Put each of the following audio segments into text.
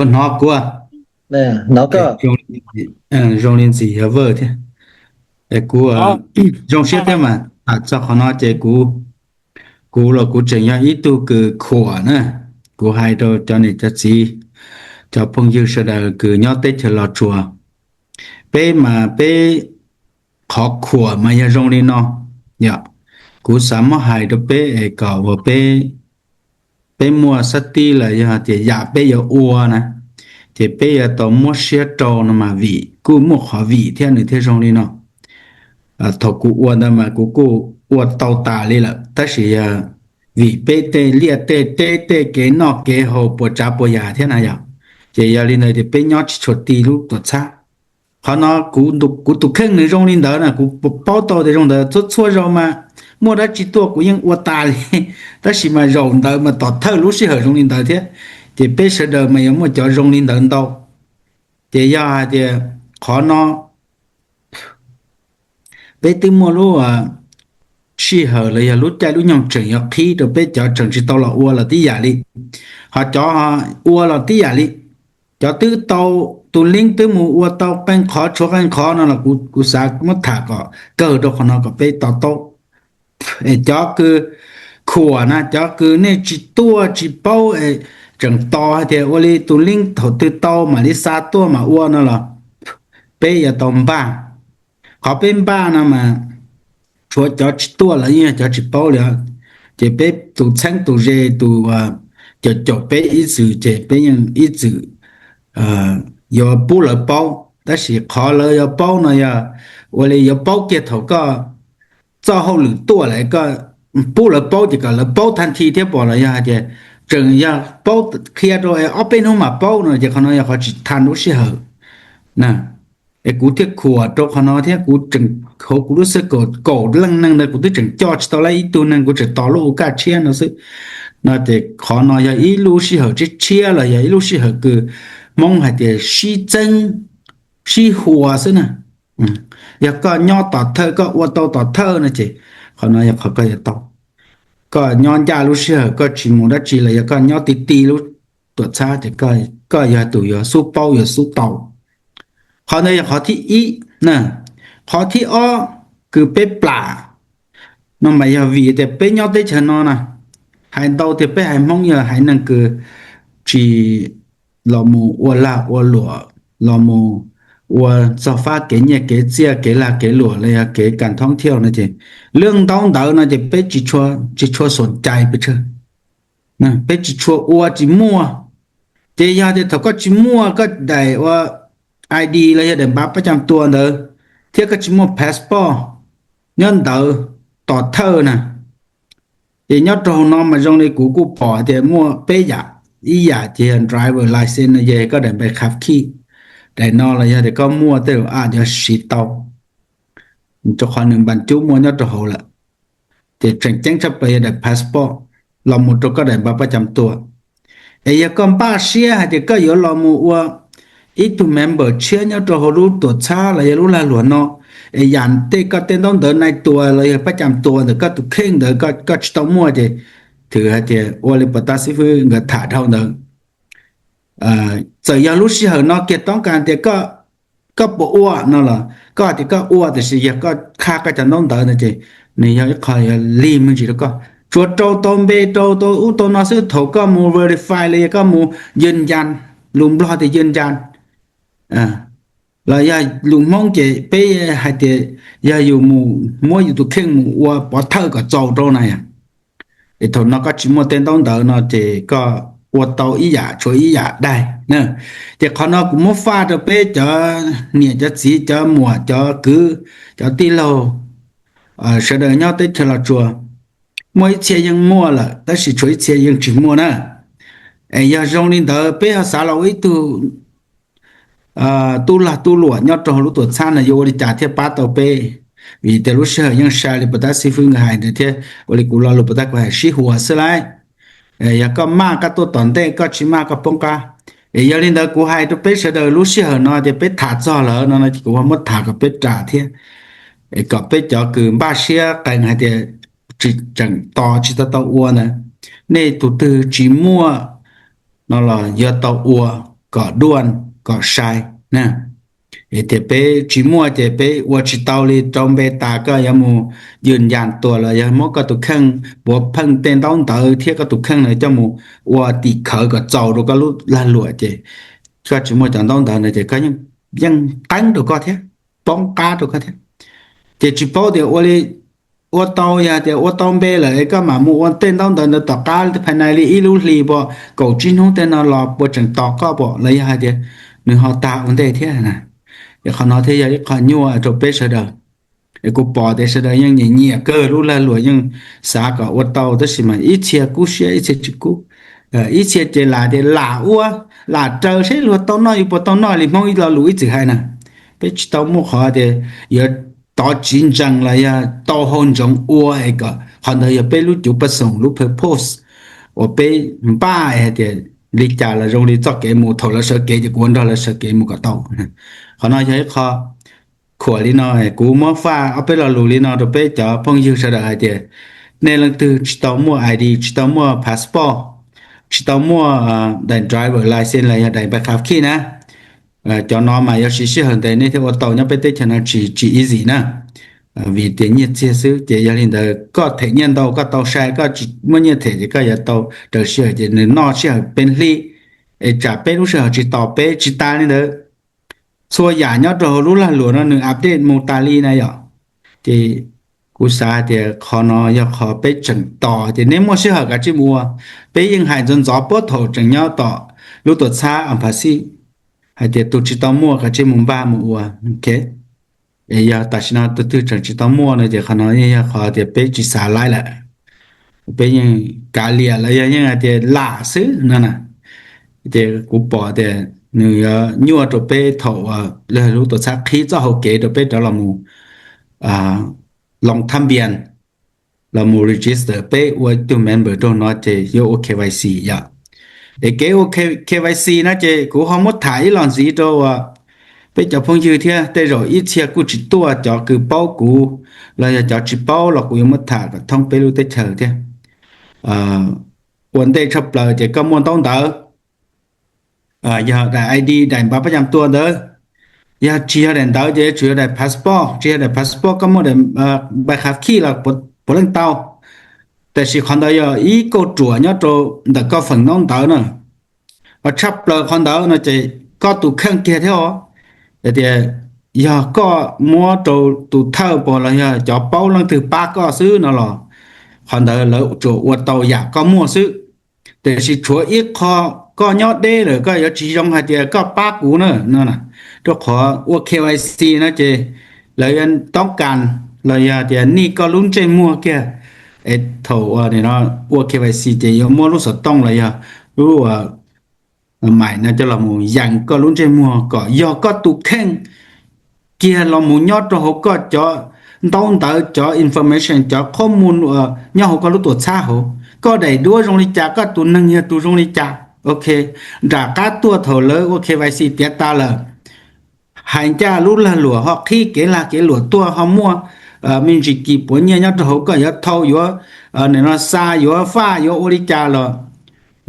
Puas hnov kuv? Zoo li ntxim yog vawj thiab. Kuv zoo siab thiab mas tham txog qhov no ces kuv, kuv los kuv tseem yog ib tug kws khuam na. Kuv hais rau cov niam cov txiv, cov phooj ywg sawv daws kws nyob teb chaws Los Tsuas, peb mas peb qhov khuam mas yog zoo li no yom. Kuv xav muab hais rau peb es kom uas peb, peb muaj xab tib los yog tias yam peb yuav ua na, ces peb yuav tau muab siab rau no mas vim kuj muaj qhov vim thiab nws thiaj zoo li no. Thaum kuv ua ntawd mas kuv kuj ua tau tas li lawm tab sis yog vim peb tej liaj tej teb tej kev noj kev haus puas tsav puas yam thiab na yom, ces yog li ntawd ces peb nyob tsis tshua ti lub tuam txhab. Qhov no kuv tus kheej nws zoo li ntawd na, kuv paub tau tias zoo ntawd. Txhua txhua zaus mas muaj dab tsi tuaj kuv yeej ua tas li, tab sis mas zaum ntawd mas tom thawj lub sij hawm zoo li ntawd thiab, ces peb sawv daws mas yuav muaj cov zoo li ntawd ntau. Ces yog hais tias qhov no peb twb muaj lub sij hawm los yog lub caij lub nyoog tseem yuav qhib rau peb cov tseem tsis tau los ua los tib yam li, ho cov ua los tib yam li. Cov twb tau tus link twb mus ua tau qee qhov tshuav qee qhov no los kuv xav muab tham kom kawg rau qhov no kom peb to taub. Es cov kws khuam na, cov kws nej tsis tuaj tsis paub es tseem tos hais tias ua li tus link thaum twg tau mam li xa tuaj mam ua no los peb yuav tau npaj. Qhov peb npaj no mas tshuav cov tsis tuaj los yeej yog cov tsis paub li os. Ces peb tus txheeb tus ze tus caum caum peb ib txwm ces peb yeej ib txwm yuav pub lawv paub, tab sis qhov lawv yuav paub no yog ua li yuav paub kiag thaum koj txoj hauj lwm tuaj lawm koj pub lawv paub ces kom lawv paub thaj thi thiab pom los yog hais tias tseem yog paub qhia rau es ob peb hnub mam paub no ces qhov no yog qhov tsis tha lub sij hawm na. Es kuv thiaj khuam rau qhov no thiab kuv tseem, hauv kuv lub xwb kaum kaum leej neeg ntawd kuv twb tseem coj tsis tau lawm ib tug neeg, kuv tseem tos lub ua kaj tshiab no xwb. No ces qhov no yog ib lub sij hawm tshiab tshiab los yog ib lub sij hawm kws Hmoob hais tias sib txeeb sib hua xwb na. Yog koj nyob tom thawj koj ua tau tom thawj no ces qhov no yog qhov koj yuav tau. Koj nyob ncaj lub sij hawm koj tsis mus dab tsi los yog koj nyob ti ti lub tuam txhab ces koj yog tus yuav xub paub yuav xub tau. Qhov ntawd yog qhov thib ib na. Qhov thib ob kws peb plam no mas yog vim tias peb nyob teb chaws no na, hais ntau tias peb haiv Hmoob yog haiv neeg kws tsis los mus ua lag ua luam, los mus ua txog fab kev nyiaj kev txiaj kev lag kev luam los yog kev kas thoob thiauj no ces lub ntaub ntawv no ces peb tsis tshua xom cai pes tsawg, peb tsis tshua ua tsis muaj. Ces yog tias thaum koj tsis muaj koj daim ua I D los yog daim npav pab cam tua ntawd, thiab koj tsis muaj passport nyob ntawd tom thawj na, ces nyob rau hauv no mas zoo li kuv kuj pom tias muaj peb yam. Ib yam ces yog driver license no yog koj daim npe khav khij, daim no los yog tias koj muaj tej lus a yuav siv tau rau qhov nws npas cub muaj nyob rau hauv lawm. Ces tseem ceeb tshaj plaws yog daim passport los mus rau koj daim npav pab cam tua. Es yog koj npaj siab hais tias koj yuav los mus ua ib tug member tshiab nyob rau hauv lub tuam txhab los yog lub lag luam no, es yam tej koj tej ntaub ntawv nais tua los yog pab cam tua ntawm koj tus kheej ntawd koj tsis tau muaj ces thwm hais tias ua li puas tab xib fwb nkawd tham dhau ntawd. Txawm yog lub sij hawm no kiag toob kas tias koj puas ua no los koj hais tias koj ua tiam sis yog koj qha koj cov ntaub ntawv ntawd ces nws yog ib qho yuav lig me ntsis rau koj. Tsuas rau tau npe rau tau ub tau no xwb, thaum koj mus verify los yog koj mus yws ncas, lus Nplog tias yws ncas los yog lus Hmoob ces peb hais tias yog yus mus muab yus tus kheej mus ua pov thawj kom txaus rau na yom. Es thaum no koj tsis muaj tej ntaub ntawv no ces koj ua tau ib yam tshuav ib yam daig na. Ces qhov no kuv muab faj rau peb cov niam cov txiv cov muam cov kwv cov tij laug sawv daws nyob teb chaws Los Tsuas, muaj ib txhia yeej muaj lawm tab sis tshuav ib txhia yeej tsis muaj na. Es yog zoo li ntawd peb ho xav los ua ib tug tub lag tub luam nyob rau hauv lub tuam txhab no yuav ua li cas thiaj pab tau peb? Vim tias lub sij hawm yeej sai li puas tab xib fwb nkawd hais ntawd thiab ua li kuv lo lus puas tab kuv hais sib huas xwb lauj. Yog koj maj koj tuaj tom ntej, koj tsis maj koj poob qab. Es yog li ntawd kuv hais rau peb sawv daws lub sij hawm no ces peb tham txog lawm no no ces kuv ho muab tham kom peb ras thiab, es kom peb cov kws npaj siab qees hais tias tsis tseem tos tsis tau tau ua ntawd, nej tus twg tsis muaj no los yuav tau ua. kom duaj kom sai na. Tias peb tsis muaj ces peb ua tsis tau li, rau npe tas koj yuav mus yws yas tuas los yog muab koj tus kheej puav pheej tej ntaub ntawv thiab koj tus kheej na coj mus ua tim khawv kom txaus rau koj lub lag luam ces koj tsis muaj cov ntaub ntawv ntawd ces koj yeej qeeb rau koj thiab, poob qab rau koj thiab. Ces tsis paub tias ua li ua tau, yog tias ua tau npe lawm koj mam mus ua tej ntaub ntawv ntawd tom qab phais nais li ib lub hlis pom kaum tsib hnub tej no los puas tseem tos koj pom los yog hais tias nws ho tag ua ntej thiab na. Es qhov no thiaj yog ib qho nyuaj rau peb sawv daws. Es kuv pom tias sawv daws yeej nyiam nyiam kawg lub lag luam yeej xav kom ua tau tab sis mas ib txhia kub siab ib txhia tsis kub. Ib txhia ces lam tias lam ua, lam raws seb luag tau noj yus puas tau noj li Hmoob ib lo lus ib txwm hais na. Peb tsis tau muaj qhov tias yuav tov tsiv ntsees los yog tau hau ntsoov ua es kom qhov ntawd yog peb lub cuv pej xeem lub purpose uas peb npaj hais tias li cas los zoo li txoj kev mus thaum lawv sawv kev ces kuv ua nrog lawv sawv kev mus kom tau. Qhov no yog ib qho khuam li no, kuv muab faj ob peb lo lus li no rau peb cov phooj ywg sawv daws hais tias nej leej twg tsis tau muaj I D, tsis tau muaj passport, tsis tau muaj daim driver license los yog daim npav khav khij na, cov no mas yuav siv sij hawm ntev nej thiaj ua tau nyob peb teb chaws no tsis tsis easy na. Vim tias nyiaj txiag xwb ces yog li ntawd koj them nyiaj ntau koj tau sai, koj tsis muaj nyiaj them ces koj yuav tau raws sij hawm ces nws noj sij hawm peb hli, es tsam peb lub sij hawm tsis tos peb. Tsis tas li ntawd, txhua yam nyob rau hauv lub lag luam no nws update mus tas li na yom. Ces kuv xav hais tias qhov no yog qhov peb tseem tos ces nej muaj sij hawm kav tsij mus ua. Peb yeej hais ntxov ntxov puag thaum tseem nyob tom lub tuam txhab Apaxi hais tias tus tsis tau muaj kav tsij mus npaj mus ua. Es yog tam sim no tus twg tseem tsis tau muaj no ces qhov no yeej yog qhov tias peb tsis xav laib lawm, peb yeej kav liam los yog yeej hais tias lam xwb no na. Ces kuv pom tias nws yuav nyuaj rau peb thaum lub tuam txhab qhib txoj hau kev rau peb rov los mus Long Tham Npias los mus register peb ua ib tug member rau no ces yuav ua K Y C yom. Es kev ua K Y C no ces kuv ho muab tham ib los ntxiv rau peb cov phooj ywg thiab, tej zaum ib txhia kuj tsis tuaj, cov kws paub kuv los yog cov tsis paub los kuv yuav muab tham kom thoob peb lub teb chaws thiab. Ua ntej tshaj plaws ces koj muaj ntaub ntawv, yog daim I D, daim npav pab cam tua ntawd. Yog tsis yog daim ntawd ces yuav tsum yog daim passport, tsis yog daim passport koj muaj daim npav khav khij los puav leej tau. Tab sis qhov ntawd yog ib kauj ruam nyob rau ntawm koj feem ntaub ntawv na. Ho tshaj plaws qhov ntawd no ces koj tus kheej kiag thiab os. Yog tias yog koj muab rau tus thawj puas los yog cov paub leej twg pab koj xwb no los qhov ntawd lawv tsuas ua tau yam koj muaj xwb. Tiam sis tshuav ib qho, koj nyob deb lawm koj yuav tsis zoo hais tias koj pab kuv na no. Rau qhov ua K Y C no ces lawv yuav toob kas los yog tias nij koj lub ntsej muag kiag. Es thaum ua K Y C ces yuav muab lub xov tooj los yog lub maim no coj los mus yees koj lub ntsej muag kom yog koj tus kheej kiag los mus nyob rau hauv koj cov ntaub ntawv, cov information, cov qhob mus nyob hauv koj lub tuam txhab hauv, koj daim duab zoo li cas, koj tus neeg yog tus zoo li cas. Ok, nram qab tuaj thaum lawv ua K Y C tiav tas lawm, hais ncaj lub lag luam ho qhib kev lag kev luam tuaj ho muaj me ntsis kis puav nyiaj nyob rau hauv, koj yuav thau yuav no xa yuav faj yuav ua li cas los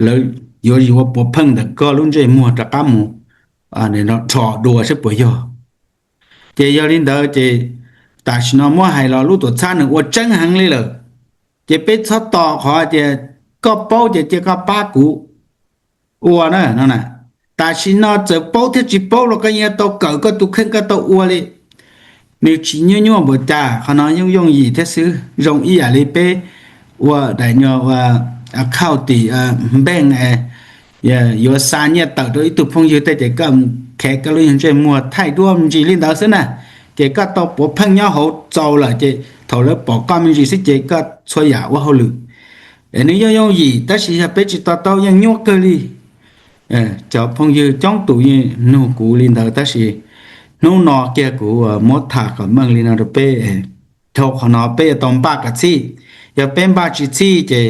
lawv yuav yuav puav pheej ntawm koj lub ntsej muag rov qab mus rho dua saib puas yog. Ces yog li ntawd ces tam sim no muab hais los lub tuam txhab nws ua tseeb heev li lawm. Ces peb txhob tos qhov tias koj paub ces cia koj pab kuv ua na no na. Tam sim no txawm paub thiab tsis paub los koj yeej tau kawm koj tus kheej koj tau ua li. Nws tsis nyuaj nyuaj npaum cas, qhov no yooj yooj yim thiab xwb, zoo ib yam li peb ua daim nyuag ua account tim npeej, yuav xa nyiaj tawm rau ib tug phooj ywg tej ces koj khev koj lub ntsej muag thaij duab me ntsis li ntawd xwb na. Ces koj tau puav pheej nyob hauv txaus lawm ces thaum lawv pom koj me ntsis xwb ces koj txhua yam ua hauj lwm. Es nws yooj yooj yim tab sis yog peb tsis to taub yeej nyuaj kawg li. Cov phooj ywg coob tus yeej nug kuv li ntawd tab sis hnub no kiag kuv muab tham kom meej li no rau peb. Dhau qhov no peb yuav tau npaj kom txhij, yog peb npaj tsis txhij ces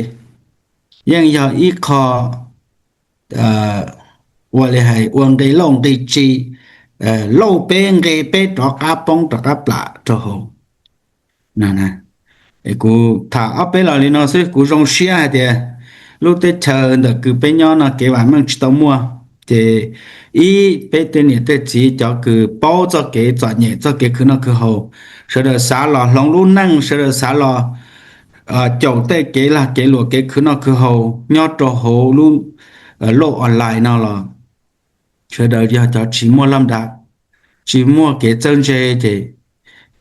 yeej yog ib qho ua li hais ua nqi lauj nqi tsis, lauj peb nqi peb rov qab poob rov qab plam rau hauv. Kuv tham ob peb los li no xwb, kuv zoo siab hais tias lub teb chaws ntawm kws peb nyob no kev vam meej tsis tau muaj, Ces ib peb tej niam tej txiv cov kws paub txoj kev txom nyem txoj kev khwv noj khwv haus, sawv daws xav los hloov lub neej, sawv daws xav los caum tej kev lag kev luam kev khwv noj khwv haus nyob rau hauv lub loj online no los sawv daws yog cov tsis muaj laj nram, tsis muaj kev txawj ntse ces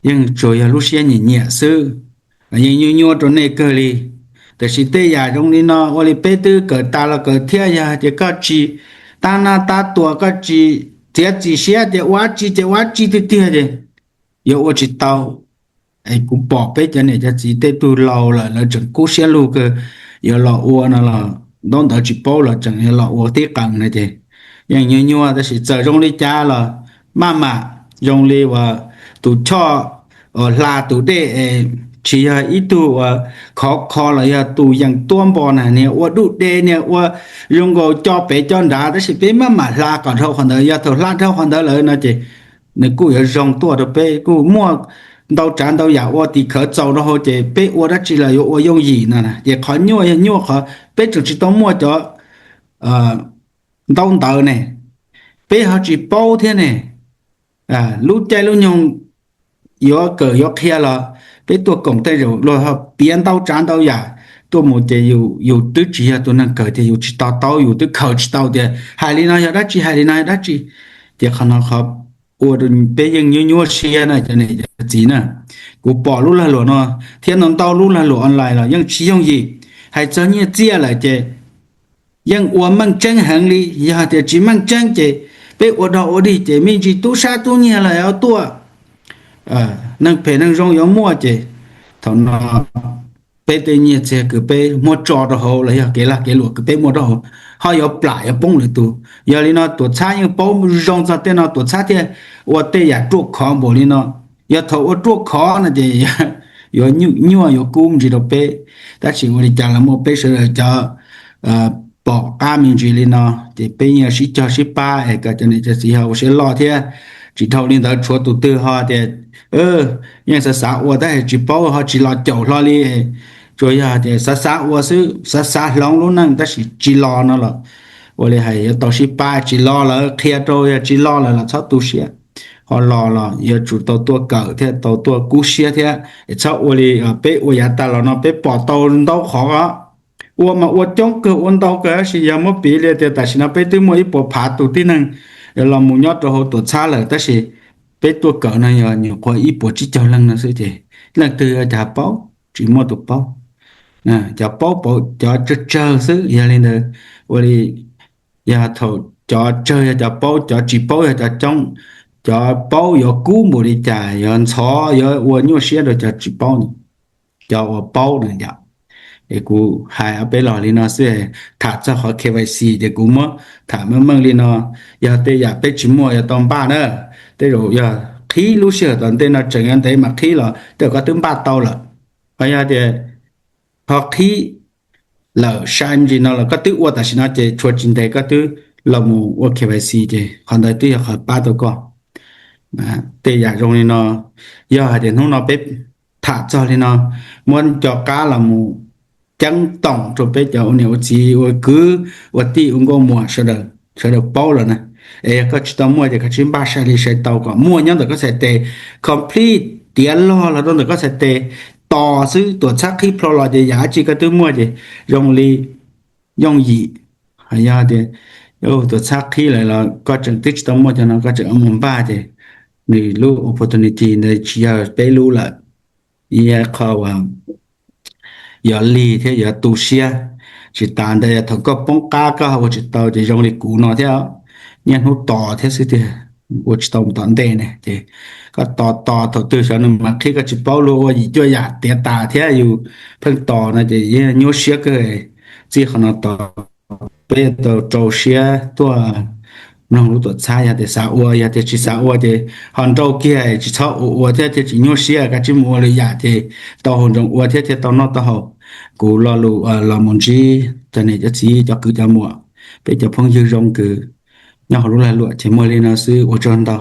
yeej tsuas yog lub siab nyiam nyiam xwb, yeej nyuaj nyuaj rau nej kawg li. Tiam sis tej yam zoo li no ua li peb twb kawm tas los kawm thiab, yog tias koj tsis tab nab tab tuam, koj tsis txiav txim siab tias ua dab tsi ces ua dab tsi tiag tiag ces yuav ua tsis tau. Es kuv pom peb cov niam cov txiv tej tug laus lawm lawv tseem kub siab lug kawg yuav los ua no los ntaub ntawv tsis paub los tseem yuav los ua tib qees no ces yeej nyuaj nyuaj. Tab sis txawm zoo li cas los maj mam zoo li uas tus choj uas hla tus dej es tsis yog ib tug uas khov kho los yog tus yees tuab npo na, niag ua dub de niag ua zoo nkaus co pem co nrad, tab sis peb maj mam hla kom dhau qhov ntawd. Yog thaum hla dhau qhov ntawd lawm no ces nws kuj yuav zoo tuaj rau peb, kuj muaj ntau tsav ntau yam ua tim khawv txaus rau hauv ces peb ua dab tsi los yuav ua yooj yim no na. Ces qhov nyuaj yog nyuaj qhov peb tseem tsis tau muaj cov ntaub ntawv ne, peb ho tsis paub thiab ne. Lub caij lub nyoog yuav kawm yuav qhia los peb tuaj koom tej zaum luag ho piav ntau tsav ntau yam tuaj mus ces yus twb tsis yog tus neeg kawm ces yus tsis to taub, yus twb khaws tsis tau tias hais li no yog dab tsi, hais li no yog dab tsi. Ces qhov no qhov ua rau peb yeej nyuaj nyuaj siab na cov niam cov txiv na. Kuv pom lub lag luam no thiab ntau ntau lub lag luam online los yeej tsis yooj yim. Hais txog nyiaj txiaj lawm ces yeej ua meej tseeb heev li, yog tias tsis meej tseeb ces peb ua dog ua dig ces me ntsis tub sab tub nyiag los tuaj neeg phem neeg zoo yuav muaj ces thaum no peb tej nyiaj txiag kws peb muab tso rau hauv los yog kev lag kev luam kws peb muaj rau hauv ho yuav plam yuav poob lwm tus. Yog li no tuam txhab yeej paub zoo txog tej no tuam txhab thiaj ua tej yam ruaj khov npaum li no. Yog thaum ua ruaj khov no ces yuav nyuaj yuav kub ntsis rau peb. Tab sis ua li cas los muaj peb sawv daws cov pom qab me ntsis li no ces peb yeej sib cog sib pab es kom cov niam cov txiv ho ua siab loj thiab. Tsis dhau li ntawd tshuav tus twg ho tias yeej xav xav ua tab sis tsis paub ho tsis los caum hlo li. Tsuas yog tias xav xav ua xwb, xav xav hloov lub neej tab sis tsis los no los ua li hais yuav tau sib pab. Tsis los lawm qhia rau, yog tsis los lawm los txhob tu siab. Ho los los yuav tsum tau tuaj kawm thiab tau tuaj kub siab thiab es txhob ua li peb ua yav tas los no peb pom tau ntau qhov os. Ua mas ua coob kawg ua ntau kawg tab sis yog muab piv li tias tam sim no peb twb muaj ib puas phav tus tib neeg los mus nyob rau hauv tuam txhab lawm tab sis peb tuaj kawm no yog nyuam qhuav ib puas tsib caug leej no xwb ces leej twg cov paub, tsis muaj tus paub. Cov paub pauv cov tsawg tsawg xwb. Yog li ntawd ua li yog thaum cov tsawg yog cov paub, cov tsis paub yog cov coob. Cov paub yuav kub npaum li cas, yuav ntxhov, yuav ua nyuaj siab rau cov tsis paub, cov uas paub na yom. Es kuv hais ob peb los li no xwb, tham txog qhov K Y C ces kuv muab tham meej meej li no. Yog tej yam peb tsis muaj yuav tau npaj na, tej zaum yog qhib lub sij hawm tom ntej no tseem yuav ntev mas qhib los tej zaum koj twb npaj tau lawm. Ho yog tias ho qhib lawm sai me ntsis no los koj twb ua tam sim no ces tshuav tsis ntev koj twb los mus ua K Y C ces qhov ntawd twb yog qhov pab tau koj. Tej yam zoo li no, yog hais tias hnub no peb tham txog li no, muab nco qab los mus ceeb toom rau peb cov ua niam ua txiv ua kwv ua tij ua nkauj muam sawv daws paub lawm na. Es yog koj tsis tau muaj ces koj tsis npaj sai li sai tau kom muaj nyob ntawm koj txhais tes complete, tiav log los rau ntawm koj txhais tes tos xwb, tuam txhab qhib plho los ces yam dab tsi koj twb muaj ces zoo li yooj yim. Yog tias tuam txhab qhib lawm los koj tseem twb tsis tau muaj cov no koj tseem mus npaj ces nws lub opportunity ntawd tsis yog peb lub lawm. Qhov uas yuav lig thiab yuav tu siab. Tsis tas ntawd yog thaum koj poob qab koj ua tsis tau ces zoo li kuv no thiab, niaj hnub tos thiab xwb tiag, ua tsis tau mus tom ntej ne ces koj tos tos thaum twg xyov nws mam qhib koj tsis paub, luag ua yim cuaj yam tiav tas thiab yus pheej tos no ces yeej nyuaj siab kawg. Txij qhov no tos peb tau rau siab tuaj mloog lub tuam txhab, yog tias xav ua, yog tias tsis xav ua ces ho nrauj kiag tsis txhob ua ua thiab thiaj tsis nyuaj siab, koj tsis mus ua lwm yam ces tau haus nroos ua thiab thiaj tau noj tau haus. Kuv lo lus los mus ntsib cov niam cov txiv cov kwv cov muam, peb cov phooj ywg zoo kws nyob hauv lub lag luam ces muaj li no xwb, ua tsaug ntau.